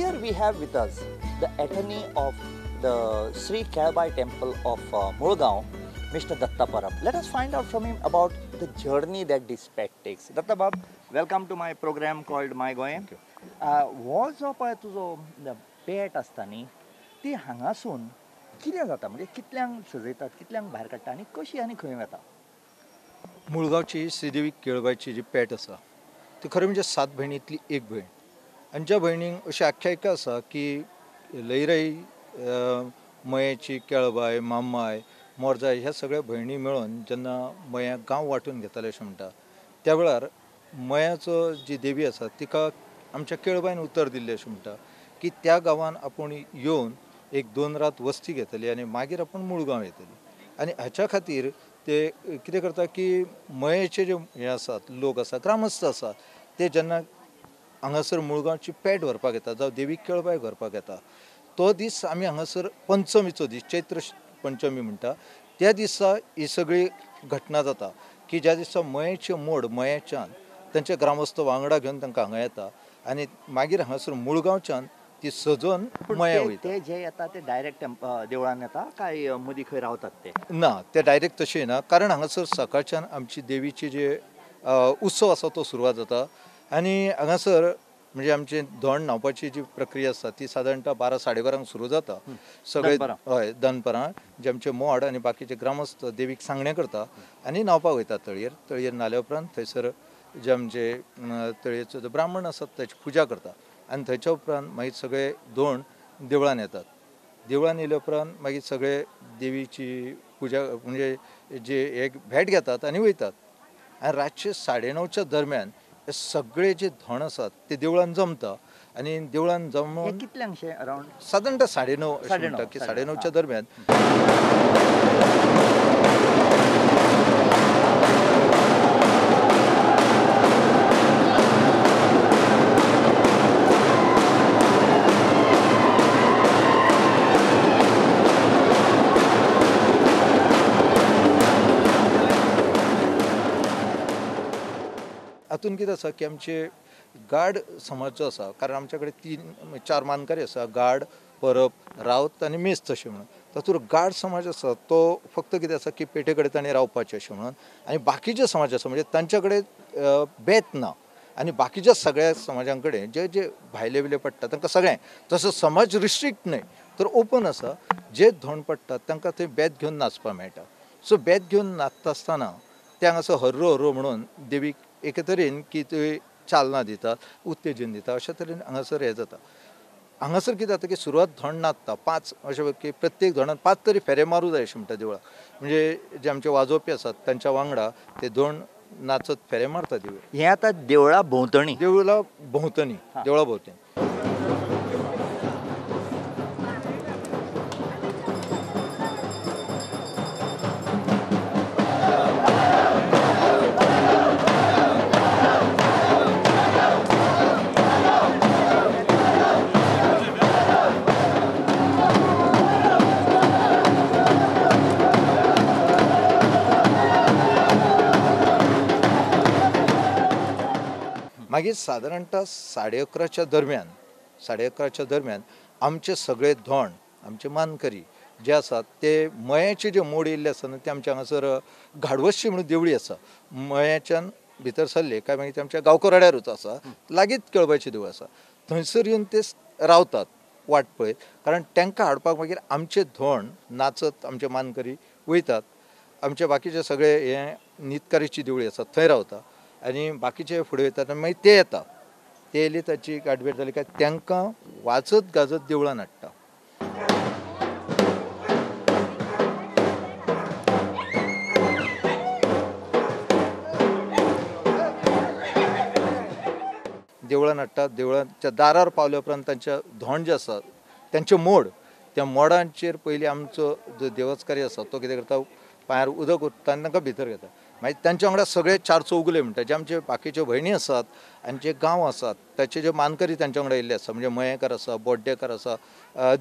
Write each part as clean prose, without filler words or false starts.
Here we have with us the attorney of the Shri Kelbai temple of Mulgaon, Mr. Datta Parab. Let us find out from him about the journey that this pet takes. Datta Bab, welcome to my program called My Goem. हो जो पळय तुजो पेट आसता न्ही, ती हांगासून कितें जाता, म्हणजे कितल्यांक सजयतात, कितल्यांक भायर काडटा आनी कशी आनी खंय वता? मुळगांवची श्रीदेवी केळबायची जी पेट आसा ती खरें म्हणजे 7 भयणींतली एक भयण. आनी ज्या भयणींक अशी आख्यायिका आसा की लयराई, मयेची केळबाय, मामाय, मोरजाय ह्या सगळ्या भयणी मेळून जेन्ना मया गांव वांटून घेताले अशें म्हणटा, त्या वेळार मयाचो जी देवी आसा तिका आमच्या केळबायन उतर दिल्लें अशें म्हणटा की त्या गांवान आपूण येवन 1-2 रात वस्ती घेतली आनी मागीर आपूण मुळगांव येतली. आनी हाच्या खातीर ते कितें करता की मयेचे जे हे आसात लोक आसा, ग्रामस्थ आसा, ते जेन्ना हांगासर मुळगांवची पेट व्हरपाक येता जावं देवी केळबायक व्हरपाक येता, तो दीस आमी हांगासर पंचमीचो दीस, चैत्र पंचमी म्हणटा, त्या दिसा ही सगळी घटना जाता की ज्या दिसा मयेचे मोड मयेच्यान तांचे ग्रामस्थ वांगडा घेवन तांकां हांगा येता आनी मागीर हांगासर मुळगांवच्यान ती सजोवन मया वयता. ते जे येता ते डायरेक्ट देवळान येता काय मदीं खंय रावतात ते? ना, ते डायरेक्ट तशें ना, कारण हांगासर सकाळच्यान आमची देवीची जे उत्सव आसा तो सुरवात जाता आनी हांगासर म्हणजे आमचे धोंड न्हांवपाची जी प्रक्रिया आसा ती सादारणता 12 साडे 12 सुरू जाता. सगळे हय दनपरां जे आमचे मोड आनी बाकीचे ग्रामस्थ देवीक सांगणें करता आनी न्हांवपाक वयता तळयेर. तळयेर न्हाल्या उपरांत थंयसर जे आमचे तळयेचो जो ब्राह्मण आसात ताची पुजा करता आनी थंयच्या उपरांत मागीर सगळे धोंड देवळान येतात. देवळान येयल्या उपरांत मागीर सगळे देवीची पुजा म्हणजे जे एक भेट घेतात आनी वयतात. आनी रातचे 9:30च्या दरम्यान हे सगळे जे धोंड आसात ते देवळान जमता आनी देवळान जमून कितल्यांक अरावंड? सादारणता 9:30 अशें म्हणटा की 9:30च्या दरम्यान. हातून कितें आसा की आमचे गाड समाज जो आसा, कारण आमच्या कडेन 3-4 मानकरी आसा, गाड, परब, रावत आनी मेस्त अशें म्हणून. तातूंत गाड समाज आसा तो फक्त कितें आसा की पेटे कडेन ताणें रावपाचें अशें म्हणून, आनी बाकीचे समाज आसा म्हणजे तांच्या कडेन बेत ना आनी बाकीच्या सगळ्या समाजां कडेन जे जे भायले बिले पडटा तांकां सगळें, तसो समाज रिस्ट्रिक्ट न्हय तर ओपन आसा, जे धोंड पडटात तांकां थंय बेत घेवन नाचपाक मेळटा. सो बेत घेवन नाचता आसतना ते हांगासर हर्रो हर्रो म्हणून देवीक एके तरेन की ते चालना दितात, उत्तेजन दिता, अशा तरेन हांगासर हें जाता. हांगासर कितें जाता की सुरवात धोंड नाचता 5 अशें की प्रत्येक धोंडान 5 तरी फेरे मारूं जाय अशें म्हणटा देवळाक, म्हणजे जे आमचे वाजोवपी आसात तांच्या वांगडा ते धोंड नाचत फेरे मारता देवळाक. हें आतां देवळा भोंवतणी, देवळा भोंवतणी, देवळा भोंवतणी. मागीर सादारणता 11:30च्या दरम्यान, 11:30च्या दरम्यान आमचे सगळे धोंड, आमचे मानकरी जे आसात ते मयाचे जे मोड येयल्ले आसा न्हू ते आमच्या हांगासर घाडवशी म्हणून देवळी आसा, मयाच्यान भितर सरले काय मागीर ते आमच्या गांवकोराड्यारूच आसा, लागींच केळबायचें देवूळ आसा, थंयसर येवन ते रावतात वाट पळयत, कारण तांकां हाडपाक मागीर आमचे धोंड नाचत आमचे मानकरी वयतात. आमचे बाकीचे सगळे हे न्हिदकारीची देवळी आसा थंय रावता आनी बाकीचे फुडें वयतात आनी मागीर ते येता, ते येयले ताची गाठभेट जाली काय तांकां वाजत गाजत देवळान हाडटा. देवळान हाडटा, देवळाच्या दारार पावल्या उपरांत तांच्या धोंड जे आसा तांचे मोड, त्या मोडांचेर पयलीं आमचो जो देवस्कारी आसा तो कितें करता, पांयार उदक ओतता आनी तांकां भितर घेता. मागीर तांच्या वांगडा सगळे 4 चौगुले म्हणटा, जे आमचे बाकीच्यो भयणी आसात आनी जे गांव आसात ताचे जे मानकरी तांच्या वांगडा येयल्ले आसा, म्हणजे मयेकार आसा, बोड्डेकार आसा,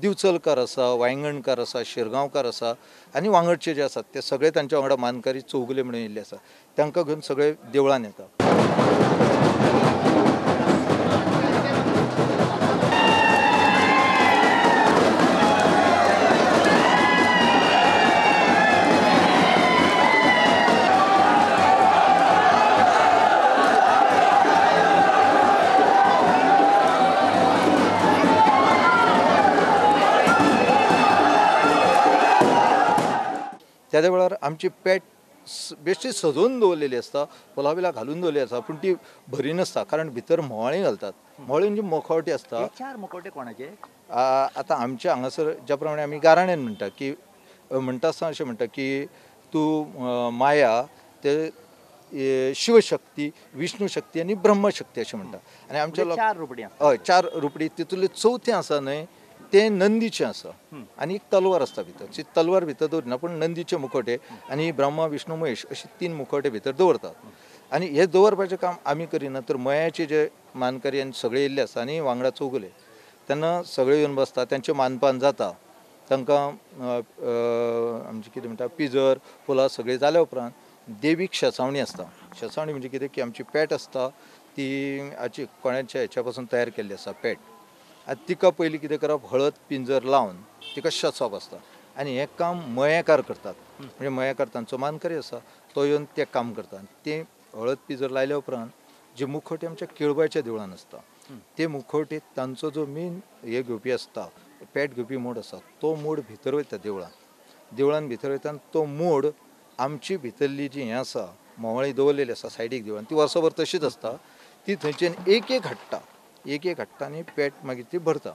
दिवचलकार आसा, वायंगणकार आसा, शिरगांवकार आसा आनी वांगडचे जे आसात ते सगळे तांच्या वांगडा मानकरी चौगुले म्हणून येयल्ले आसा, तांकां घेवन सगळे देवळान येता. त्या वेळार आमची पेट बेश्टी सजोवन दवरलेली आसता, फुलां बिलां घालून दवरलेली आसता, पूण ती भरी नासता कारण भितर म्होंवाळी घालतात. म्होंवाळी म्हणजे मुखवटे आसता. चार मुखवटे कोणाचे? आतां आमच्या हांगासर ज्या प्रमाणे आमी गाराण्यान म्हणटा की म्हणटा आसतना अशें म्हणटा की तूं माया ते शिवशक्ती, विष्णू शक्ती आनी ब्रह्मशक्ती अशें म्हणटा. आनी आमच्या चार रुपडी, हय चार रुपडी, तितूंतलें चवथें आसा न्हय तें नंदीचें आसा आनी एक तलवार आसता भितर, ती तलवार भितर दवरिना पूण नंदीचे मुखवटे आनी ब्रह्मा विष्णू महेश अशे तीन मुखवटे भितर दवरतात. आनी हे दवरपाचें काम आमी करिना तर मयाचे जे मानकरी आनी सगळे येयल्ले आसा आनी वांगडा चौगुले तेन्ना सगळे येवन बसता, तेंचें मानपान जाता, तांकां आमचें कितें म्हणटा पिजर फुलां सगळें जाल्या उपरांत देवीक शेंसावणी आसता. शेंसावणी म्हणजे कितें की आमची पेट आसता ती आची कोणाच्या हेच्या पासून तयार केल्ली आसा पेट. आनी तिका पयलीं कितें करप, हळद पिंजर लावन तिका शेंसप आसता. आनी हें काम मयेकार करतात, म्हणजे मयेकार तांचो मानकरी आसा तो येवन तें काम करता. तें हळद पिंजर लायल्या उपरांत जे मुखवटे आमच्या केळबायच्या देवळान आसता ते मुखवटे तांचो जो मेन हे घेवपी आसता, पेट घेवपी मोड आसा तो मोड भितर वयता देवळान. देवळान भितर वयता आनी तो मोड आमची भितरली जी हें आसा म्होंवाळी दवरलेली आसा सायडीक देवळान ती वर्सभर तशीच आसता, ती थंयच्यान एक एक हाडटा, एक एक हाडटा आनी पेट मागीर ती भरता.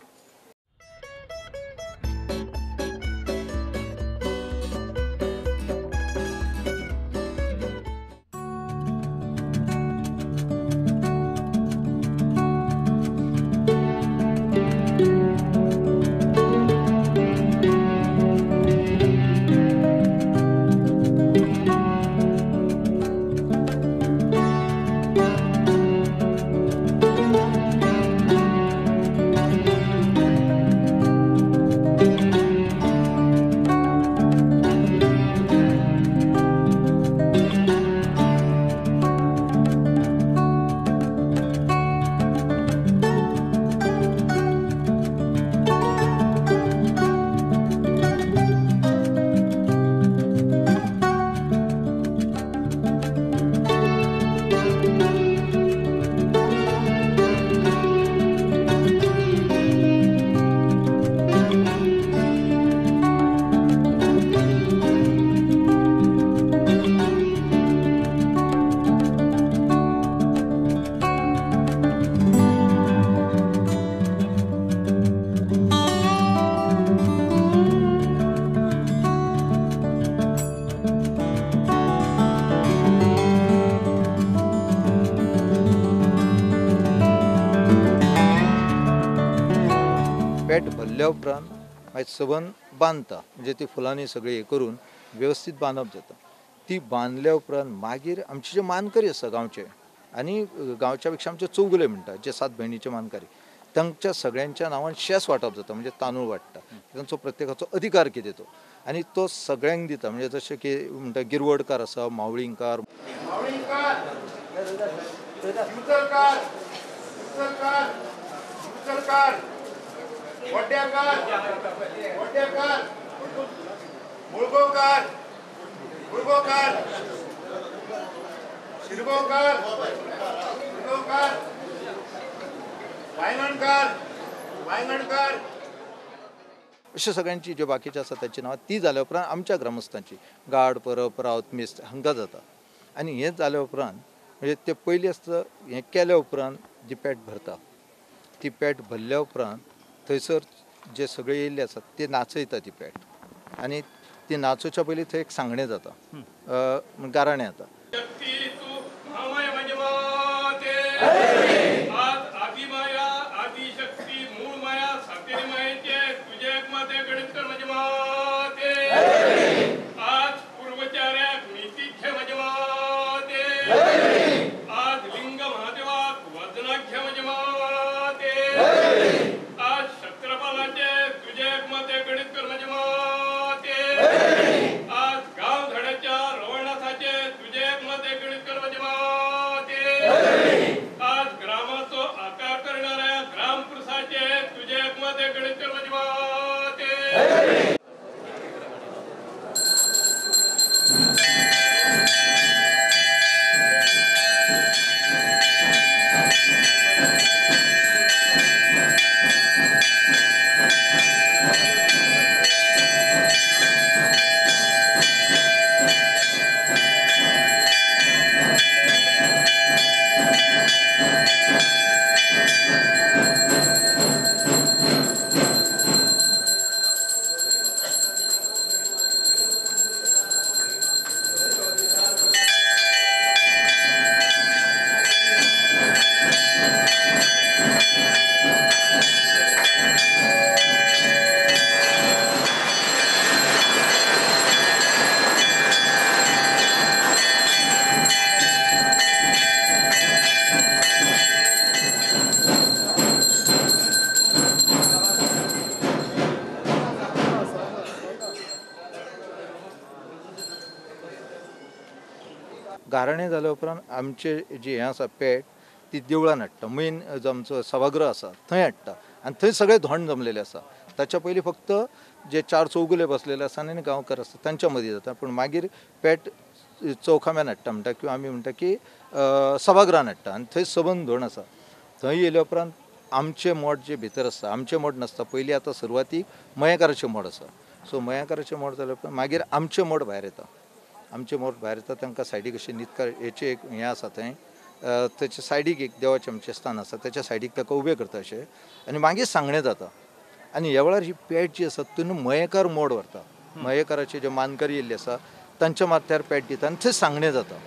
पेट भरल्या उपरांत मागीर सबंद बांदता, म्हणजे ती फुलांनी सगळें हें करून वेवस्थीत बांदप जाता. ती बांदल्या उपरांत मागीर आमचे जे मानकरी आसा गांवचे आनी गांवच्या पेक्षा आमचे चौगुले म्हणटा जे सात भयणीचे मानकरी, तांच्या सगळ्यांच्या नांवान शेस वांटप जाता, म्हणजे तांदूळ वांट्टा, तांचो प्रत्येकाचो अधिकार कितें तो आनी तो सगळ्यांक दिता. म्हणजे जशें की म्हणटा गिरवडकार आसा, मावळींकार, मुळगांवकार, मुळगांवकार, शिरगांवकार, शिरगांवकार, वायंगणकार, वायंगणकार, अशे सगळ्यांची जे बाकीचे आसा तांची नांवां ती जाल्या उपरांत आमच्या ग्रामस्थांची गाड, परब, रावत, मिस्त हांकां जाता. आनी हें जाल्या उपरांत म्हणजे ते पयलीं आसता हें केल्या उपरांत जी पेट भरता ती पेट भरल्या उपरांत थंयसर जे सगळे येयल्ले आसात ते नाचयता ती पेट. आनी ती नाचोवच्या पयलीं थंय एक सांगणें जाता, गाराणें जाता. आज गांव धड्याच्या रवळनाथाचे तुझे गाराणें जाल्या उपरांत आमचे जे हें आसा पेट ती देवळान हाडटा, मेन जो आमचो सभागृह आसा थंय हाडटा आनी थंय सगळे धोंड जमलेले आसा. ताच्या पयलीं फक्त जे 4 चौगुले बसलेले आसा आनी गांवकार आसा तांच्या मदीं जाता, पूण मागीर पेट चौखाम्यान हाडटा म्हणटा किंवा आमी म्हणटा की सभागृहान हाडटा आनी थंय सबंद धोंड आसा. थंय येयल्या उपरांत आमचें मोड जे भितर आसता, आमचें मोड नासता पयलीं, आतां सुरवातीक मयेकाराचें मोड आसा. सो मयेकाराचें मोड जाल्या उपरांत मागीर आमचें मोड भायर येता, आमचें मोड भायर येता तांकां सायडीक अशें न्हिदकार हेचें एक हें आसा थंय तेच्या सायडीक एक देवाचें आमचें स्थान आसा तेच्या सायडीक ताका उबें करता अशें आनी मागीर सांगणें जाता. आनी ह्या वेळार ही पेट जी आसा तितून मयेकार मोड व्हरता, मयेकाराचे जे मानकरी येयल्ले आसा तांच्या माथ्यार पेट दिता आनी थंय सांगणें जाता.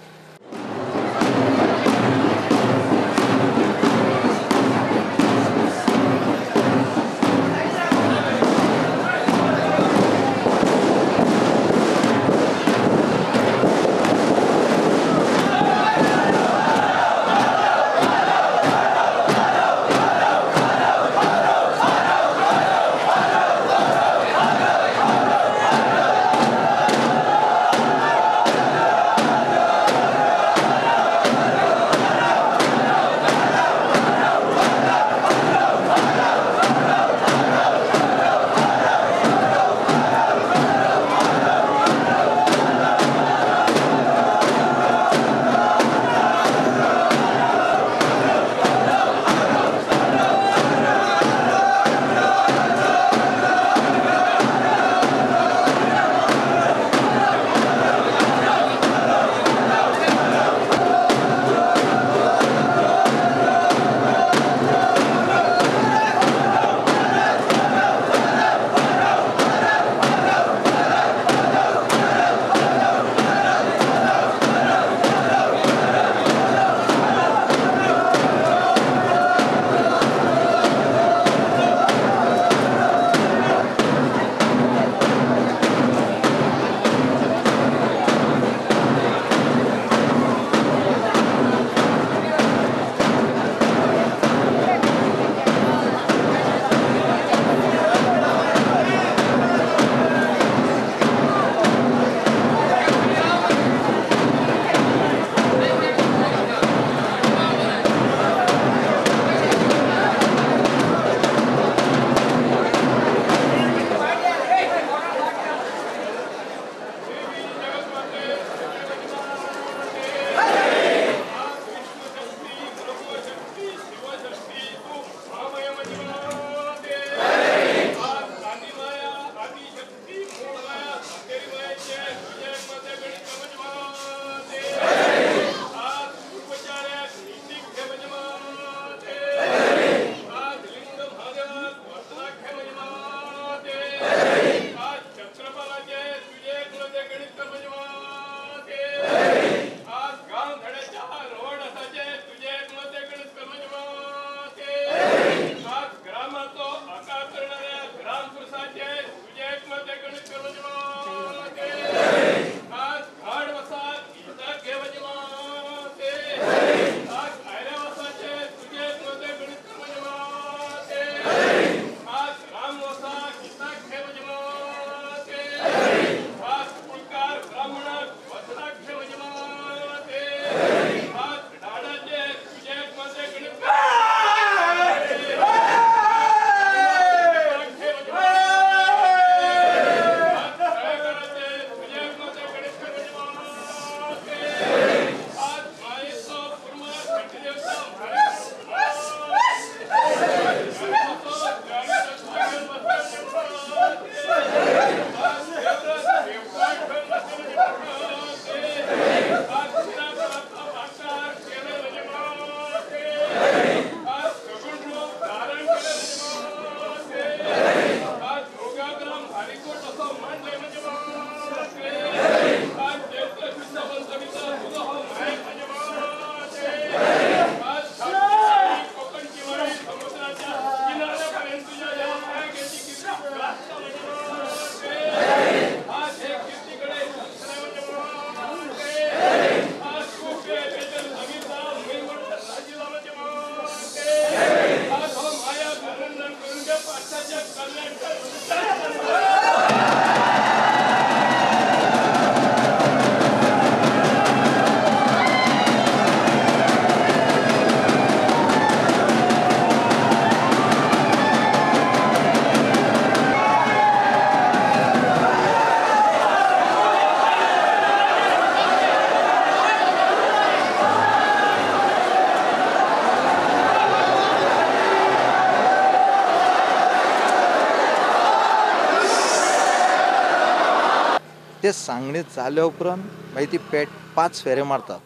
ते सांगणे जाल्या उपरांत मागीर ती पेट 5 फेरे मारतात,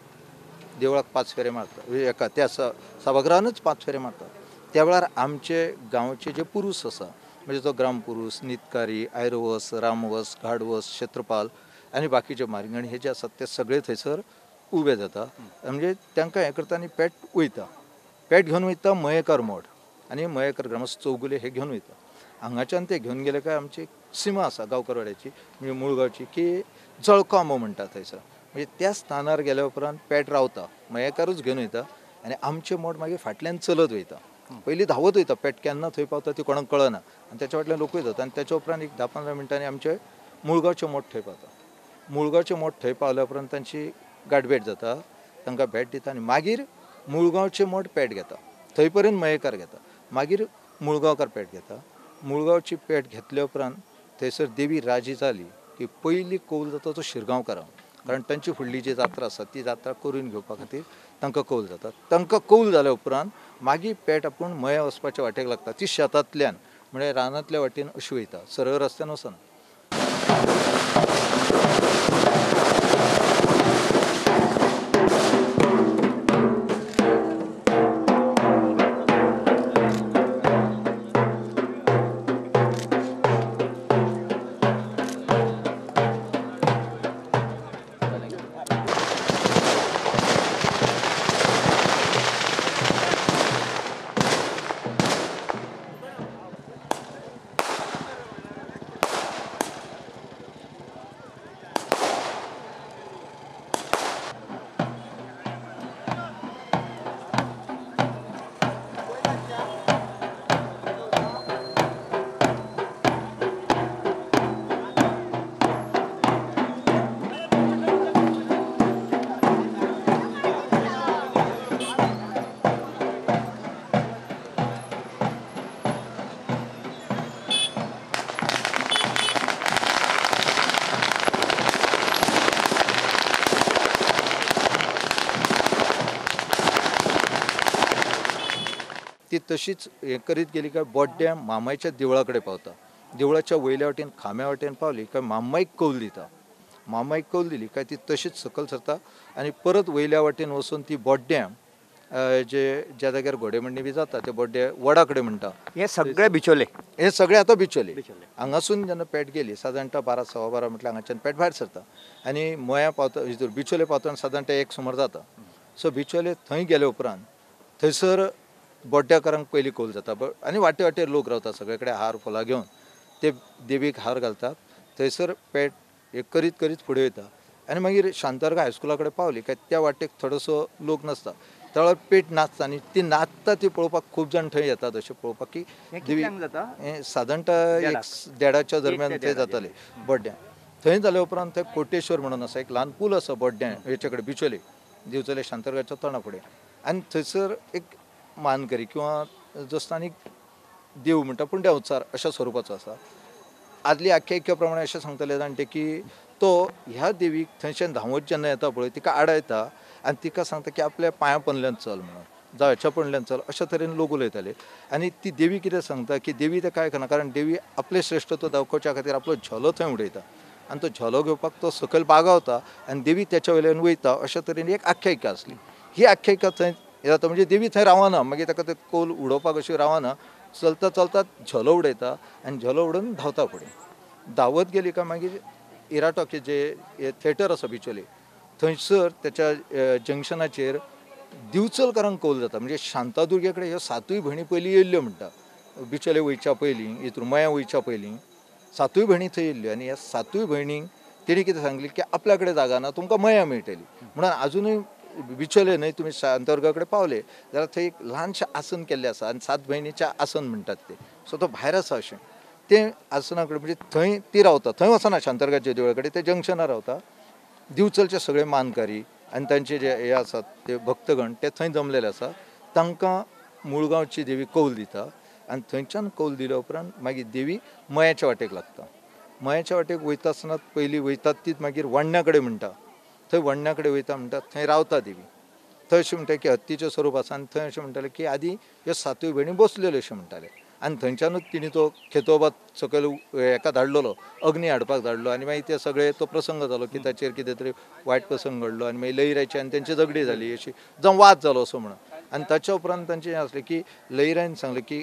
देवळाक 5 फेरे मारतात, एका त्या सभागृहानूच 5 फेरे मारतात. त्या वेळार आमचे गांवचे जे पुरूस आसा म्हणजे तो ग्रामपुरूस, नितकारी, आयरवस, रामवस, घाडवस, क्षेत्रपाल आनी बाकीचे मारिंगण हे जे आसात ते सगळे थंयसर उबे जाता. म्हणजे तांकां हें करता आनी पेट वयता, पेट घेवन वयता मयेकार मोड आनी मयेकर ग्रामस्थ चौगुले हे घेवन वयता. हांगाच्यान ते घेवन गेले काय आमची सीमा आसा गांवकारवाड्याची म्हणजे मुळगांवची की जळको आंबो म्हणटा थंयसर, म्हणजे त्या स्थानार गेल्या उपरांत पेट रावता, मयेकारूच घेवन वयता आनी आमचे मोड मागीर फाटल्यान चलत वयता. पयलीं धांवत वयता, पेट केन्ना थंय पावता ती कोणाक कळना आनी त्याच्या फाटल्यान लोकूय जाता आनी त्याच्या उपरांत एक 10-15 मिनटांनी आमचे मुळगांवचे मोठ थंय पावता. मुळगांवचे मोठ थंय पावल्या उपरांत तांची गाठभेट जाता, तांकां भेट दिता आनी मागीर मुळगांवचे मोठ पेट घेता, थंय पर्यंत मयेकार घेता, मागीर मुळगांवकार पेट घेता. मुळगांवची पेट घेतल्या उपरांत थंयसर देवी राजी जाली की पयली कौल जाता तो शिरगांवकारांक, कारण तांची फुडली जी जात्रा आसा ती जात्रा करून घेवपा खातीर तांकां कौल जाता. तांकां कौल जाल्या उपरांत मागीर पेट आपूण मया वचपाच्या वाटेक लागता, ती शेतांतल्यान म्हणजे रानांतल्या वाटेन अशी वयता, सरळ रस्त्यान वचना. ती तशीच हें करीत गेली काय बोड्ड्या मामायच्या देवळा कडेन पावता. देवळाच्या वयल्या वाटेन खांब्या वाटेन पावली काय मामाईक कौल दिता, मामाईक कौल दिली काय ती तशीच सकयल सरता आनी परत वयल्या वाटेन वचून ती बोड्ड्या जे ज्या जाग्यार घोडेमंडी बी जाता ते बोड्डे वडा कडेन म्हणटा. हे सगळे बिचोले, हे सगळे आतां बिचोले. हांगासून जेन्ना पेट गेली सादारणता 12 सव्वा 12 म्हटल्यार हांगाच्यान पेट भायर सरता आनी मया पावता, हितूर बिचोले पावता आनी सादारणता 1 सुमार जाता. सो बिचोले थंय गेले उपरांत थंयसर बोड्ड्याकारांक पयलीं कौल जाता आनी वाटे वाटेर लोक रावता सगळे कडेन हार फुलां घेवन ते देवीक हार घालतात. थंयसर पेट एक करीत करीत फुडें वयता आनी मागीर शांतादुर्गा हायस्कुला कडेन पावली काय त्या वाटेक थोडोसो लोक नासता, त्या वेळार पेट नाचता आनी ती नाचता ती पळोवपाक खूब जाण थंय येतात. अशें पळोवपाक की देवी सादारणता 1-1.5 दरम्यान थंय जाताले बोड्ड्या. थंय जाल्या उपरांत थंय कोटेश्वर म्हणून आसा एक ल्हान पूल आसा बोड्ड्या हेचे कडेन बिचोले दिवचले शांतादुर्गाच्या तोंडा फुडें आनी थंयसर एक मानकरी किंवा जो स्थानीक देव म्हणटा पूण देंवचार अशा स्वरुपाचो आसा. आदली आख्यायिके प्रमाणे अशें सांगताले जाणटे की तो ह्या देवीक थंयच्यान धांवत जेन्ना येता पळय तिका आडायता आनी तिका सांगता की आपल्या पांयां पोंदल्यान चल म्हणून, जावं हेच्या पोंदल्यान चल, अशा तरेन लोक उलयताले. आनी ती देवी कितें सांगता की देवी तें कांय करना, कारण देवी आपलें श्रेश्ठत्व दाखोवच्या खातीर आपलो झोलो थंय उडयता आनी तो झोलो घेवपाक तो सकयल बागावता आनी देवी तेच्या वयल्यान वयता, अशा तरेन एक आख्यायिका आसली. ही आख्यायिका थंय जाता म्हणजे देवी थंय रावना, मागीर ताका ते कोल उडोवपाक अशी रावना, चलता चलता झोलो उडयता आनी झोलो उडोवन धांवता फुडें. धांवत गेली काय मागीर इरा टॉकीज जे थिएटर आसा बिचोले थंयसर त्याच्या जंक्शनाचेर दिवचलकारांक कौल जाता. म्हणजे शांतादुर्गे कडेन ह्यो 7 भयणी पयलीं येयल्ल्यो म्हणटा, बिचोले वयच्या पयलीं, हितूर मयां वयच्या पयलीं 7 भयणी थंय येयल्ल्यो आनी ह्या 7 भयणींक तेणी कितें सांगलें की आपल्या कडेन जागा ना, तुमकां मयां मेळटली म्हणून. आजुनूय बिचोले न्हय तुमी शांतादुर्गा कडेन पावले जाल्यार थंय एक ल्हानशें आसन केल्लें आसा आनी 7 भयणीचें आसन म्हणटात ते, सो तो भायर आसा अशें तें आसना कडेन म्हणजे थंय ती रावता, थंय वचना शांतादुर्गाच्या देवळा कडेन, ते जंक्शनार रावता. दिवचलचे सगळे मानकारी आनी तांचे जे हे आसात ते भक्तगण ते थंय जमलेले आसा, तांकां मुळगांवची देवी कौल दिता आनी थंयच्यान कौल दिल्या उपरांत मागीर देवी मयाच्या वाटेक लागता. मयाच्या वाटेक वयता आसतना पयलीं वयतात तीच मागीर वण्ण्या कडेन म्हणटा, थंय वण्ण्या कडेन वयता म्हणटा थंय रावता देवी. थंय अशें म्हणटा की हत्तीचें स्वरूप आसा आनी थंय अशें म्हणटालें की आदी ह्यो 7 भयणी बसलेल्यो अशें म्हणटाले आनी थंयच्यानूच तिणी तो खेतोबा सकयल हेका धाडलेलो, अग्नी हाडपाक धाडलो आनी मागीर ते सगळे तो प्रसंग जालो की ताचेर कितें तरी वायट प्रसंग घडलो आनी मागीर लईरायचे आनी तेंची झगडी जाली अशी जावं वाद जालो असो म्हणून. आनी ताच्या उपरांत तांचें हें आसलें की लईरायन सांगलें की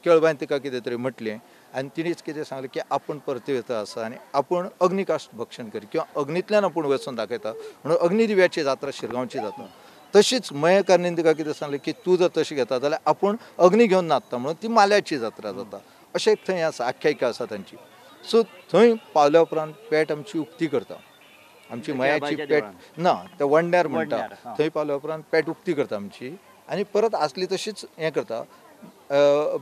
केळबायन तिका कितें तरी म्हटलें आनी तिणेच कितें सांगलें की आपूण परती आसा आनी आपूण अग्निकाश्ट भक्षण करी किंवा अग्नींतल्यान आपूण वचून दाखयता म्हणून अग्निदिव्याची जात्रा शिरगांवची जाता. तशीच मयेकारणीन तिका कितें सांगलें की तूं जर तशें घेता जाल्यार आपूण अग्नी घेवन नाचता म्हणून ती माल्याची जात्रा जाता. अशें एक थंय आसा आख्यायिका आसा तांची. सो थंय पावल्या उपरांत पेट आमची उक्ती करता, आमची मयाची पेट ना त्या वंड्यार म्हणटा थंय पावल्या उपरांत पेट उक्ती करता आमची आनी परत आसली तशीच हें करता,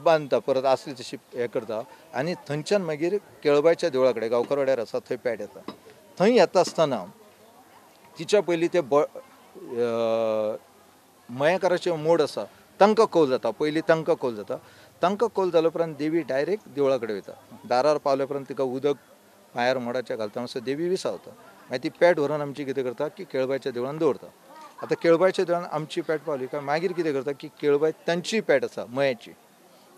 बांदता, परत आसली तशी हें करता आनी थंयच्यान मागीर केळबायच्या देवळा कडेन गांवकारवाड्यार आसा थंय पेट येता. थंय येता आसतना तिच्या पयलीं ते मयेकाराचे मोड आसा तांकां कौल जाता, पयलीं तांकां कौल जाता. तांकां कौल जाल्या उपरांत देवी डायरेक्ट देवळा कडेन वयता. दारार पावल्या उपरांत तिका उदक पांयार मोडाच्या घालता म्हणसर देवी विसावता. मागीर ती पेट व्हरून आमची कितें करता की केळबायच्या देवळान दवरता. आतां केळबायच्या देवळान आमची पेट पावली काय मागीर कितें करता की केळबाय तांची पेट आसा मयाची,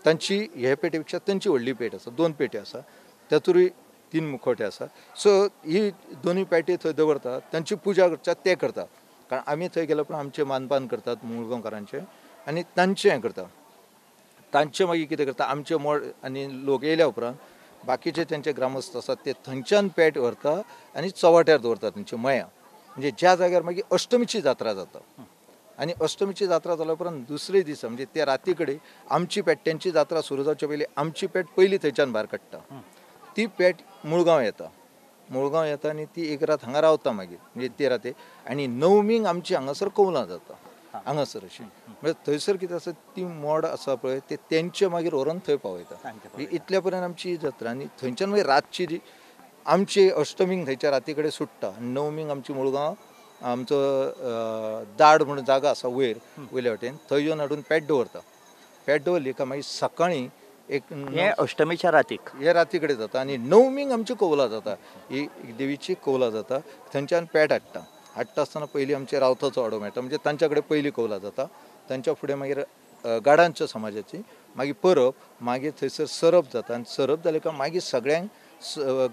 तांची हे पेटे पेक्षा तांची व्हडली पेट आसा, 2 पेट्यो आसा, तातूंतय 3 मुखवटे आसा. सो ही दोनूय पेटी थंय दवरता, तांची पुजा करता ते करता, कारण आमी थंय गेल्या उपरांत आमचें मानपान करतात मुळगांवकारांचें आनी तांचें हें करता. तांचें मागीर कितें करता आमचे मोड आनी लोक येयल्या उपरांत बाकीचे तांचे ग्रामस्थ आसात ते थंयच्यान पेट व्हरता आनी चव्हाट्यार दवरता तांची मया, म्हणजे ज्या जाग्यार मागीर अष्टमीची जात्रा जाता. आनी अष्टमीची जात्रा जाल्या उपरांत दुसरे दिसा म्हणजे त्या राती कडेन आमची पेट्यांची जात्रा सुरू जावचे पयलीं आमची पेट पयली थंयच्यान भायर काडटा, ती पेट मुळगांव येता, मुळगांव येता आनी ती एक रात हांगा रावता मागीर म्हणजे ते राती आनी नवमीक आमची हांगासर कौलां जाता हांगासर अशी. म्हणजे थंयसर कितें आसा ती मोड आसा पळय ते तेंचे मागीर व्हरून थंय पावयता. इतल्या पर्यंत आमची जात्रा आनी थंयच्यान मागीर रातची जी आमची अष्टमीक थंयच्या राती कडेन सुट्टा, नवमीक आमची मुळगांव आमचो दाड म्हणून जागा आसा वयर वयल्या वटेन थंय येवन हाडून पेट दवरता. पेट दवरली काय मागीर सकाळीं एक हे अष्टमीच्या रातीक हे राती कडेन जाता आनी नवमीक आमची कौलां जाता, ही देवीची कौलां जाता. थंयच्यान पेट हाडटा, हाडटा आसतना पयलीं आमचे रावताचो वाडो मेळटा म्हणजे तांच्या कडेन पयलीं कौलां जाता, तांच्या फुडें मागीर गाडांच्या समाजाची, मागीर परब, मागीर थंयसर सरप जाता आनी सरप जालें काय मागीर सगळ्यांक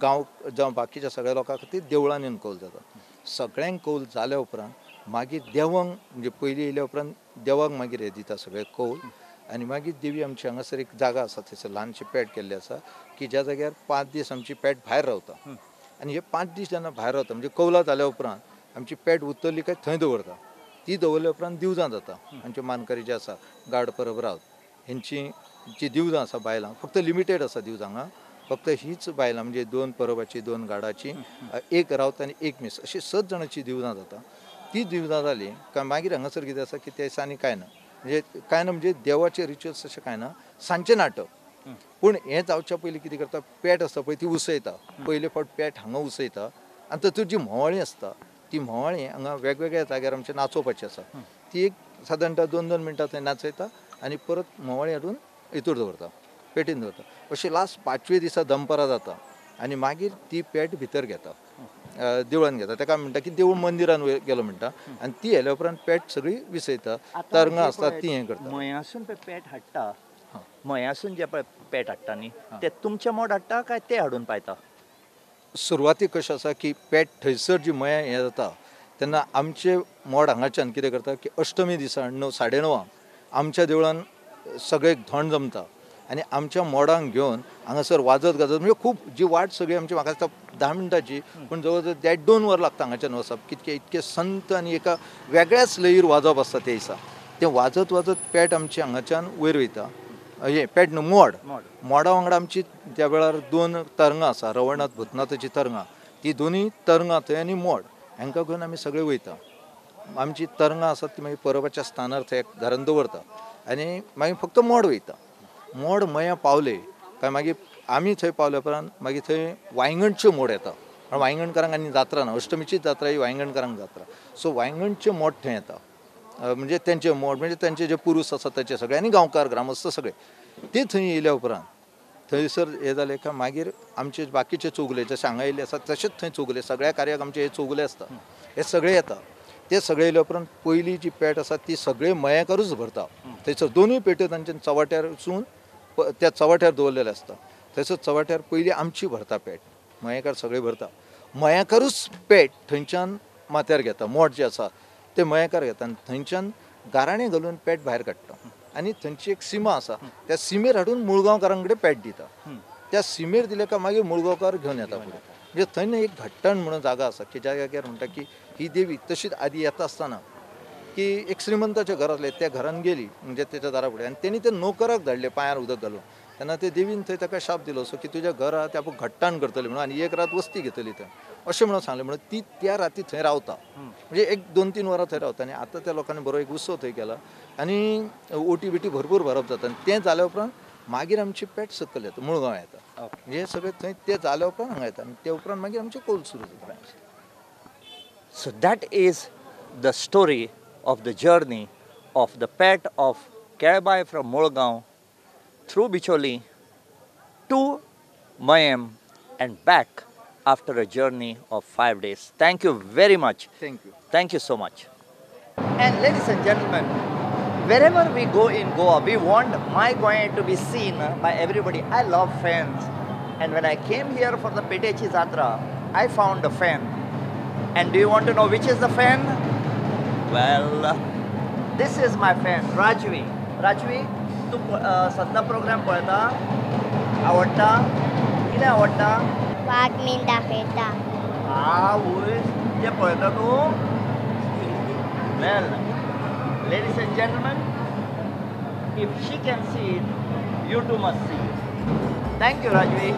गांव जावं बाकीच्या सगळ्या लोकां खातीर देवळान येवन कौल जाता. सगळ्यांक कौल जाल्या उपरांत मागीर देवांक म्हणजे पयलीं येयल्या उपरांत देवाक मागीर हें दिता सगळें कौल आनी मागीर देवी आमची हांगासर एक जागा आसा थंयसर ल्हानशी पेट केल्ली आसा की ज्या जाग्यार 5 दीस आमची पेट भायर रावता आनी हे 5 दीस जेन्ना भायर रावता म्हणजे कौलां जाल्या उपरांत आमची पेट उतरली काय थंय दवरता. ती दवरल्या उपरांत दिवजां जाता आमचे मानकरी जे आसा गाड परब रावत हेंची जी दिवजां आसा बायलां फक्त लिमिटेड आसा दिवजांक, फक्त हीच बायलां म्हणजे 2 परबाची 2 गाडाची, 1 रावत आनी 1 मिस अशी 7 जाणांची दिवजां जाता. ती दिवजां जाली काय मागीर हांगासर कितें आसा की त्या दिसांनी कांय ना म्हणजे कांय ना म्हणजे देवाचे रिच्युअल्स अशें कांय ना, सांजचें नाटक. पूण हें जावच्या पयलीं कितें करता पेट आसता पळय ती उसयता, पयले फावट पेट हांगा उसयता आनी तातूंत जी म्होंवाळी आसता ती म्होंवाळी हांगा वेगवेगळ्या जाग्यार आमचें नाचोवपाची आसा ती एक सादारणता 2-2 मिनटां थंय नाचयता आनी परत म्होंवाळी हाडून हितूर दवरता, पेटीन दवरता. अशी लास्ट 5वे दिसा दनपारां जाता आनी मागीर ती पेट भितर घेता, देवळान घेता. ताका म्हणटा की देवूळ मंदिरान गेलो म्हणटा आनी ती येयल्या उपरांत पेट सगळी विसयता, तरंगां आसता ती हें करता. मयासून पळय पेट हाडटा, मयासून जे पळय पेट हाडटा न्ही ते तुमचें मोड हाडटा काय ते हाडून पायता? सुरवातीक कशें आसा की पेट थंयसर जी मया हें जाता तेन्ना आमचे मोड हांगाच्यान कितें करता की अष्टमी दिसा 9 साडे 9 आमच्या देवळान सगळे धोंड जमता आनी आमच्या मोडांक घेवन हांगासर वाजत गाजत म्हणजे खूब जी वाट सगळी आमची म्हाका दिसता 10 मिनटांची पूण जवळ जवळ 1.5-2 वर लागता हांगाच्यान वचप, कितके इतके संत आनी एका वेगळ्याच लयीर वाजप आसता ते दिसा. तें वाजत वाजत पेट आमची हांगाच्यान वयर वयता, हें पेट न्हू मोड, मोडा वांगडा आमची त्या वेळार 2 तरंगां आसा, रवळनाथ भूतनाथाची तरंगां, ती दोनूय तरंगां थंय आनी मोड हांकां घेवन आमी सगळे वयता. आमची तरंगां आसात ती मागीर परबाच्या स्थानार थंय घरान दवरता आनी मागीर फक्त मोड वयता. मोड मया पावले काय मागीर आमी थंय पावल्या उपरांत मागीर थंय वायंगणचे मोड येता, कारण वायंगणकारांक आनी जात्रा ना, अष्टमीचीच जात्रा ही वायंगणकारांक जात्रा. सो वायंगणचे मोड थंय येता म्हणजे तेंचे मोड म्हणजे तेंचे जे पुरूस आसा ताचे सगळे आनी गांवकार ग्रामस्थ सगळे ते थंय येयल्या उपरांत थंयसर हें जालें काय मागीर आमचे बाकीचे चौगुले जशे हांगा येयल्ले आसा तशेंच थंय चौगुले सगळ्या कार्याक आमचे हे चौगुले आसता, हे सगळे येता. ते सगळे येयल्या उपरांत पयली जी पेट आसा ती सगळे मयेकारूच भरता, थंयसर दोनूय पेट्यो तांच्या चव्हाट्यार वचून त्या चवाट्यार दवरलेलें आसता. थंयसर चवाट्यार पयलीं आमची भरता पेट, मयेकार सगळे भरता, मयेकारूच पेट थंयच्यान माथ्यार घेता, मोठ जें आसा तें मयेकार घेता आनी थंयच्यान गाराणें घालून पेट भायर काडटा आनी थंयची एक सीमा आसा त्या सिमेर हाडून मुळगांवकारां कडेन पेट दिता. त्या सिमेर दिले काय मागीर मुळगांवकार घेवन येता फुडें. म्हणजे थंय एक घट्टण म्हणून जागा आसा की ज्या जाग्यार म्हणटा की ही देवी तशीच आदी येता आसतना की एक श्रीमंताचें घर आसलें त्या घरान गेली म्हणजे तेच्या दारा फुडें आनी तेणी ते नोकराक धाडले पांयार उदक घालून. तेन्ना ते देवीन थंय ताका शाप दिलो सो की तुज्या घर आहा तें आपूण घट्टाण करतली म्हणून आनी एक रात वस्ती घेतली थंय अशें म्हणून सांगलें. म्हणून ती त्या राती थंय रावता, म्हणजे 1-2-3 वरां थंय रावता आनी आतां त्या लोकांनी बरो एक उत्सव थंय केला आनी ओटी बिटी भरपूर भरप जाता. आनी तें जाल्या उपरांत मागीर आमची पेट सकयल येता, मुळगांव येता. म्हणजे सगळें थंय तें जाल्या उपरांत हांगा येता आनी ते उपरांत मागीर आमचें कोल सुरू जाता. So that is the story of the journey of the pet of Kelbai from Mulgaon through Bicholi to Mayem and back after a journey of 5 days. Thank you very much. Thank you. Thank you so much. And ladies and gentlemen, wherever we go in Goa, we want my Goa to be seen by everybody. I love fans. And when I came here for the Petechi Jatra, I found a fan. And do you want to know which is the fan? Well, this is my fan, Rajvi. Rajvi, तूं सद्दां programme पळयता? आवडटा? कितें आवडटा? वाग बीन दाखयता. आवय, तें पळयता तूं? Well, ladies and gentlemen, if she can see it, you too must see it. Thank you, Rajvi.